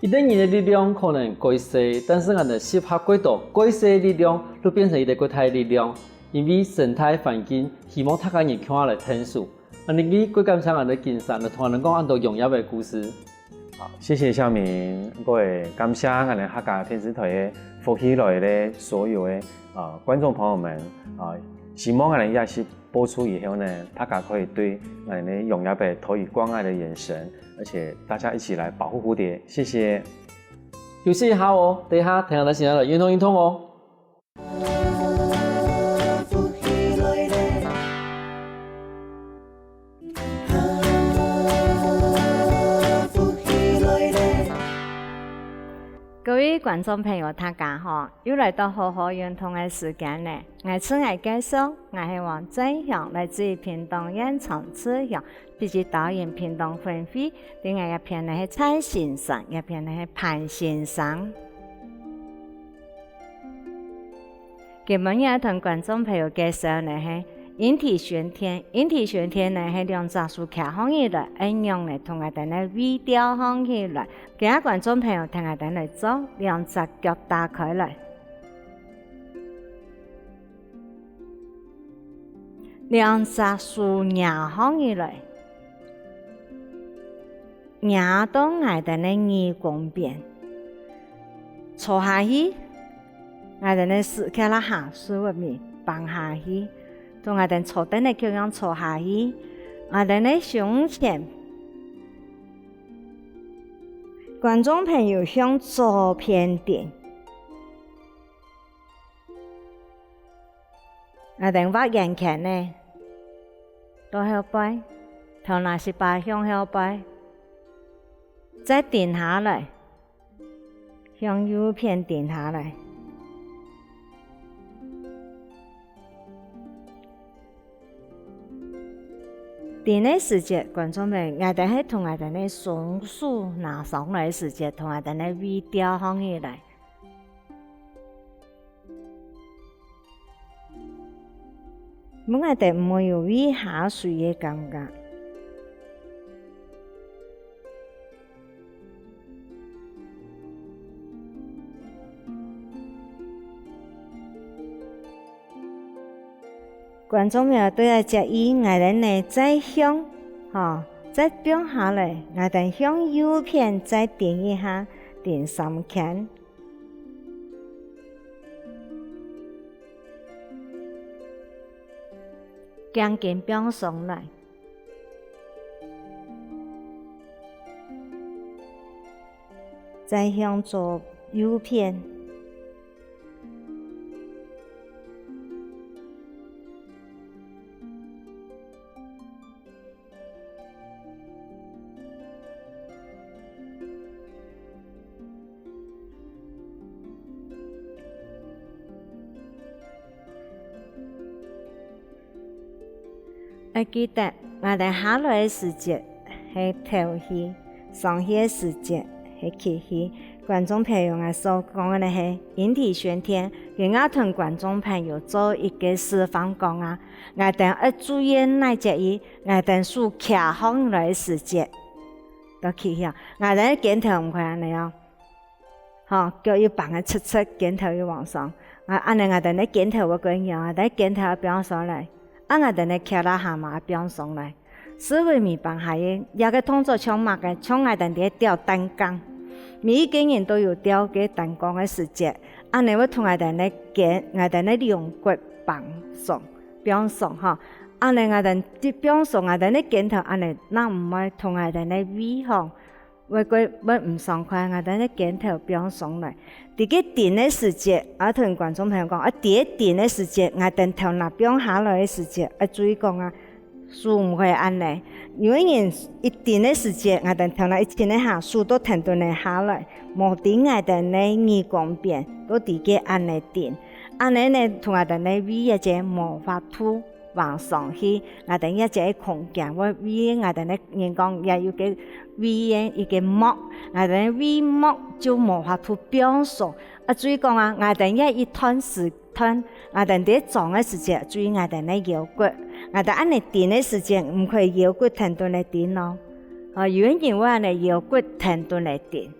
一個人个力量可能較細，但是𠊎等集合較多較細个力量，就變成一個較大个力量。因為生態環境，希望大家人共下來𢯭手。恁樣，過感謝𠊎等金山來同𠊎等講恁多用藥个故事。好，謝謝孝明，各位感謝𠊎等客家電視台个福氣來了所有个，呃，觀眾朋友們，啊，希望𠊎等這集 播出以後呢，大家可以對𠊎等个用藥仔投以關愛的眼神，而且大家一起來保護蝴蝶。謝謝。休息一下哦，等一下聽下先來運動運動哦。 各位觀眾朋友，大家好！又來到好好運動个時間了。𠊎自我介紹，𠊎係王振雄，來自於屏東縣長治鄉，負責導引屏東分會。另外一片呢係蔡先生，一片呢係潘先生。 今晡日同觀眾朋友介紹呢係引體旋天。引體旋天呢係兩隻手擎䟘起來，恁樣呢同𠊎兜呢微吊䟘起來。今下觀眾朋友跈𠊎兜來做，兩隻腳打開來，兩隻手擎䟘起來。 擎到𠊎兜个耳公邊。坐下去，𠊎兜个屎朏啦下手尾放下去，同𠊎兜坐等个共樣坐下去。𠊎兜个胸前，觀眾朋友向左片頂。 𠊎兜畫圓圈仔，到後背，頭那息把向後背，再停下來，向右片停下來。停个時節，觀眾朋友，𠊎兜係同𠊎兜个雙手拿上來个時節，同𠊎兜个微吊䟘起來。 分𠊎兜毋會有畏下水个感覺。觀眾朋友對𠊎接意，𠊎兜呢再向，吼，再放下來，𠊎兜向右片再停一下，停三圈。輕輕放鬆來。再向左右片。 愛記得，𠊎兜下來个時節係頭去，上去个時節係蹶去。觀眾朋友，𠊎所講个呢係引體宣傳，今𠊎同觀眾朋友做一個示範講啊，𠊎兜愛注意哪隻位，𠊎兜手擎䟘來个時節，到蹶去啊，𠊎兜个肩頭毋可以恁呢哦。 吼，腳又挷个直直，肩頭又往上。啊，恁呢𠊎兜个肩頭會仰仔啊？𠊎兜个肩頭愛放鬆來，啊，𠊎兜个胯下嘛愛放鬆來。屎朏尾放下去，這個動作像麼个？像𠊎兜在吊單槓。每一個人都有吊該單槓个時節，恁呢會同𠊎兜个肩，𠊎兜个龍骨放鬆，放鬆吼。恁呢𠊎兜一放鬆，𠊎兜个肩頭恁呢，正毋會同𠊎兜个胃項 會過會毋爽快，𠊎兜个肩頭放鬆來。在該定个時節，𠊎同觀眾朋友講，啊，在該定个時節，𠊎兜頭那放下來个時節，愛注意講啊，手毋可以恁呢。有个人一定个時節，𠊎兜頭那一沉个下，手都跈等仔下來，無在𠊎兜个耳公邊，都在該恁呢定。恁呢呢，同𠊎兜个胃也就無法度 往上去，𠊎兜這隻个空間，會為𠊎兜个人講，也有個胃个一個膜，𠊎兜个胃膜就無法度放鬆。啊，注意講啊，𠊎兜這一段時段，𠊎兜在張个時節，注意𠊎兜个腰骨，𠊎兜恁呢定个時節，毋可以腰骨跈等仔定哦。哦，有个人會恁呢腰骨跈等仔定。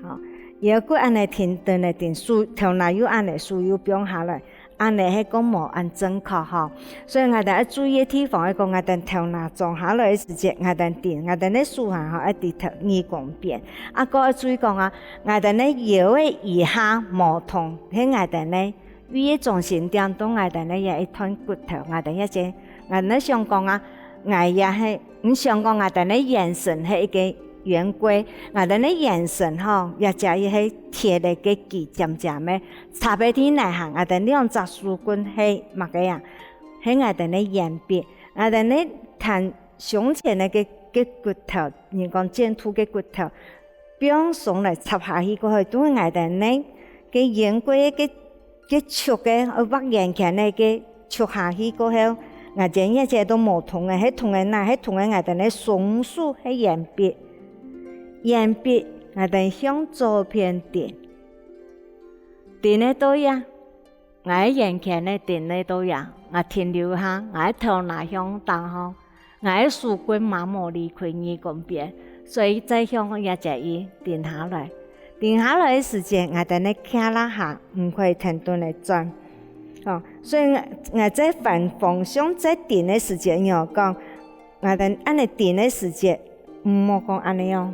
吼，腰骨恁呢跈等仔定，手，頭那又恁呢，手又放下來，恁呢係講無恁正確吼。所以𠊎兜愛注意个地方係講，𠊎兜頭那張下來个時節，𠊎兜定，𠊎兜个手還吼，愛在頭耳公邊。啊，過愛注意講啊，𠊎兜个腰个以下無動，係𠊎兜个 胃个中心點到𠊎兜个這一段骨頭，𠊎兜這隻，𠊎兜想講啊，𠊎也係，你想講𠊎兜个圓身係一個圓規，𠊎兜个圓身吼，這隻也係鐵个該幾尖尖个，插个地泥下，𠊎兜兩隻手棍係麼个啊？係𠊎兜个鉛筆，𠊎兜个彈 胸前个該，該骨頭，人講肩脯个骨頭，放鬆來插下去過後，對𠊎兜呢，該圓規个，該，該曲个，呃，畫圓圈个該曲下去過後，𠊎兜這隻都無動个，係動个哪，係動个𠊎兜个雙手係鉛筆。鉛筆，𠊎兜向左片定。定个到這， 𠊎个圓圈仔定仔到這，𠊎停留下，𠊎个頭那向頂項，𠊎个手棍嘛無離開耳公邊，所以再向這隻位定下來。定下來个時節，𠊎兜个胯下毋可以跈等仔轉。哦，所以𠊎，𠊎在反方向在定个時節，你愛講，𠊎兜恁仔定个時節，毋好講恁仔哦，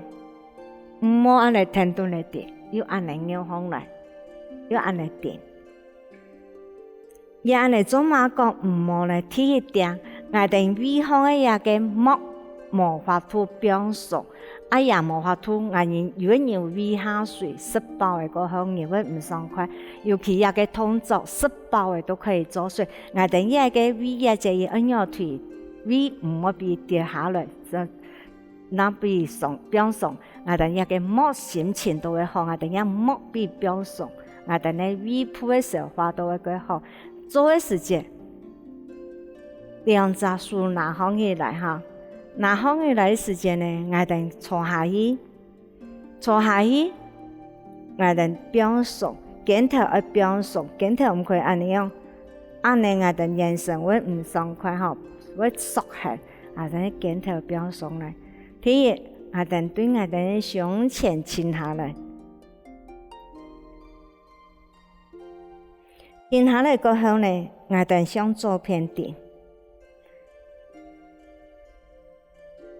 毋好恁仔跈等仔定，又恁仔扭項來，又恁仔定。 也恁仔做麼講毋好呢？第一點，𠊎兜胃項个這個膜無法度放鬆，啊也無法度，𠊎人有个人胃下垂，食飽仔過後人會毋爽快，尤其這個動作，食飽仔都可以做，所以𠊎兜這個胃這隻愛仰推，胃毋好分跌下來，這 那分鬆，放鬆，𠊎兜這個膜心情都會好，𠊎兜這膜分放鬆，𠊎兜个胃部个消化都會較好。做个時節，兩隻手拿䟘起來哈，拿䟘起來个時節呢，𠊎兜坐下去，坐下去，𠊎兜放鬆，肩頭愛放鬆，肩頭毋可以恁仔樣，恁仔𠊎兜圓身會毋爽快吼，會縮絚，𠊎兜个肩頭放鬆來。 第一，𠊎兜對𠊎兜个胸前沉下來。沉下來過後呢，𠊎兜向左片定。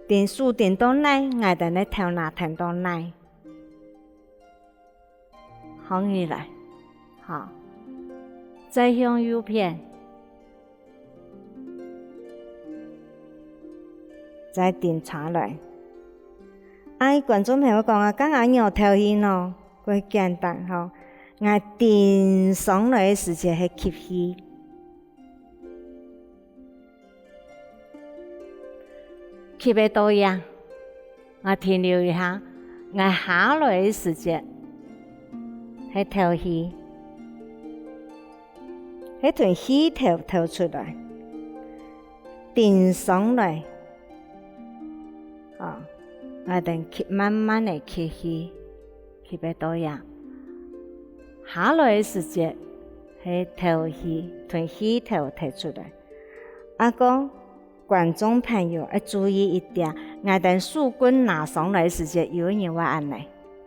定手定到哪，𠊎兜个頭那跈到哪。 䟘起來，好，再向右片。再頂下來。哎，觀眾朋友講啊，該𠊎仰透氣呢？蓋簡單吼，𠊎頂上來个時節係吸氣。 吸个到這，𠊎停留一下，𠊎下來个時節係透氣，係同氣透透出來，頂上來，啊，𠊎等吸，慢慢个吸氣。 吸个到這。下來个時節係透氣，同氣透透出來。啊，講觀眾朋友愛注意一點，𠊎等手棍拿上來个時節，有人會恁呢，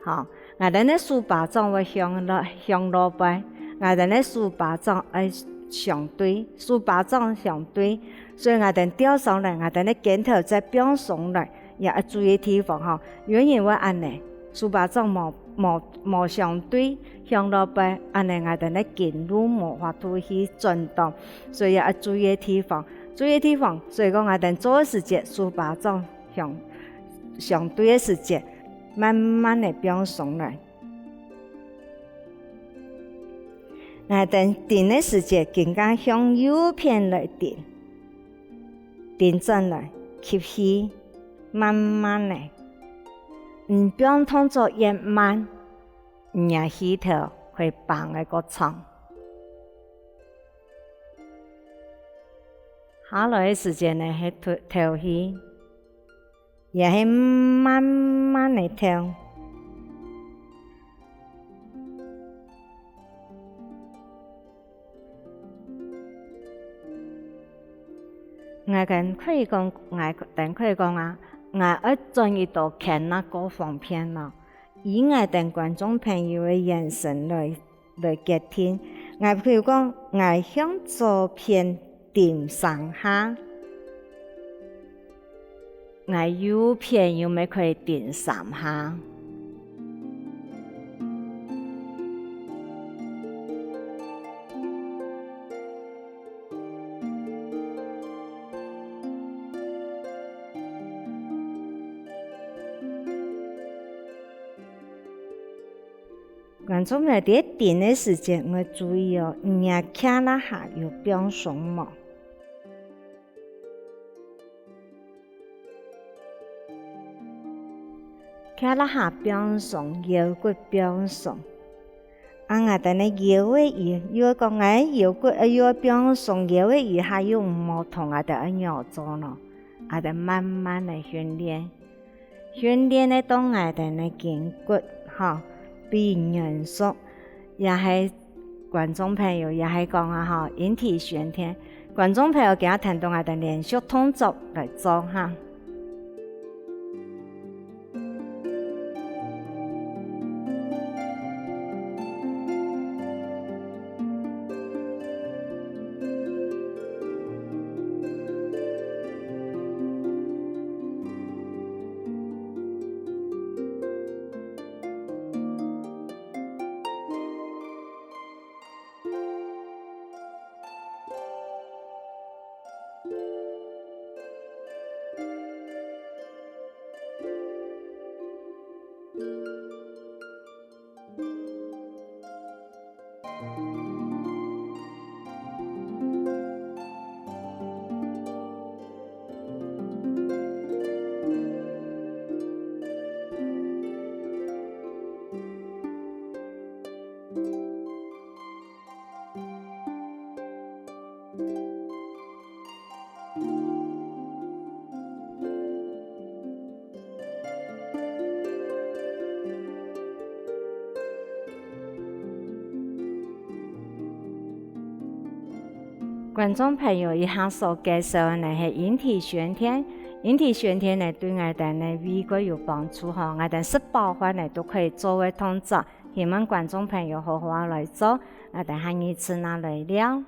吼，𠊎等个手巴掌會向落，向落背，𠊎等个手巴掌愛相對，手巴掌相對，所以𠊎等吊上來，𠊎等个肩頭再放鬆來。 也愛注意地方吼，有人會恁呢，手巴掌無，無，無相對，向落背，恁呢𠊎等个筋路無法度去轉動，所以也愛注意个地方，注意个地方，所以講𠊎等做个時節，手巴掌相，相對个時節，慢慢个放鬆來。𠊎等頂个時節，更加向右片來頂。 頂轉來，吸氣，慢慢个，毋放動作越慢，你个氣頭會挷个過長。下來个時節呢，係透，透氣，也係慢慢个透。 𠊎等可以講，𠊎等可以講啊，𠊎愛轉一到圈啊較方便咯。以𠊎等觀眾朋友个眼神來，來決定。𠊎譬如講，𠊎向左片頂三下， 𠊎右片又乜可以頂三下。觀眾朋友，在頂个時節愛注意哦，若腳這下有放鬆無？ 腳這下放鬆，腰骨放鬆。啊𠊎等个腰仔位，又講𠊎腰骨，呃，又放鬆，腰仔位下又毋好動，𠊎等愛仰做呢？𠊎等慢慢个訓練，訓練个到𠊎等个筋骨，吼，變軟熟，也係 觀眾朋友也係講啊吼，引體向上。觀眾朋友，今下聽到𠊎等連續動作來做哈。 觀眾朋友，以下所介紹个呢係引體向上。引體向上呢對𠊎等呢胃个有幫助吼，𠊎等食飽飯呢都可以做个動作。 希望觀眾朋友好好仔來做，𠊎等下二次那來尞。